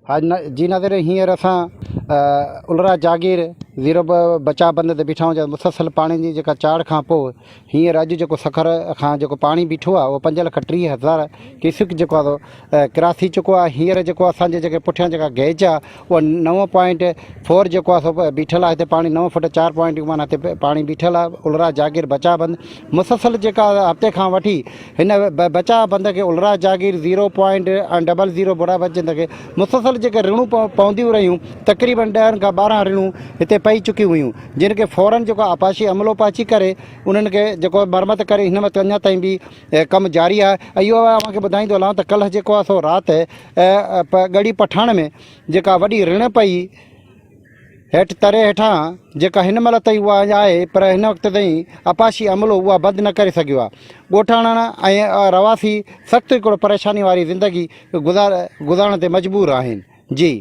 جي ناظرين هينئر اسان الرا جاگير زيرو بچاء بند تي بيٺا آهيون مسلسل پاڻي جي جيڪا چاڙهه کان پوء هينئر اڄ جيڪو سکر کان جيڪو پاڻي بيٺو آهي اهو 5,30,000 ڪيوسڪ جيڪو آهي سو ڪراس ٿي چڪو آهي. هينئر جيڪو اسان جي جيڪي پٺيان جيڪا گيج آهي اها نو پوائنٽ فور جيڪو آهي سو بيٺل آهي. هتي پاڻي نو فٽ چار پوائنٽ معنيٰ هتي پاڻي بيٺل آهي. الرا جاگير بچاء بند مسلسل جيڪا هفتي کان وٺي هن بچاء بند کي الرا جاگير زيرو پوائنٽ ۽ ڊبل زيرو بڙا بند کي مسلسل جيڪي رڻون پونديون رهيون، تقريبن ڏهن کان 12 رڻون هتي پئي چڪيون هيون، جن کي فورن جيڪو آبپاشي عملو پهچي ڪري انهن کي جيڪو مرمت ڪري هن وقت اڃا تائين به ڪم جاري آهي. ۽ اهو اوهان کي ٻڌائيندو هلان ته ڪلهه جيڪو آهي سو رات ڳڙهي پٺاڻ ۾ جيڪا وڏي رڻ پئي هيٺ تري هيٺان جيڪا هن مهل تائين اها اڃا آهي پر هن وقت تائين آبپاشي عملو اها بند نه ڪري سگهيو آهي. ڳوٺاڻا ۽ رهواسي سخت هڪڙو پريشاني واري زندگي گذارڻ تي مجبور آهن. جي.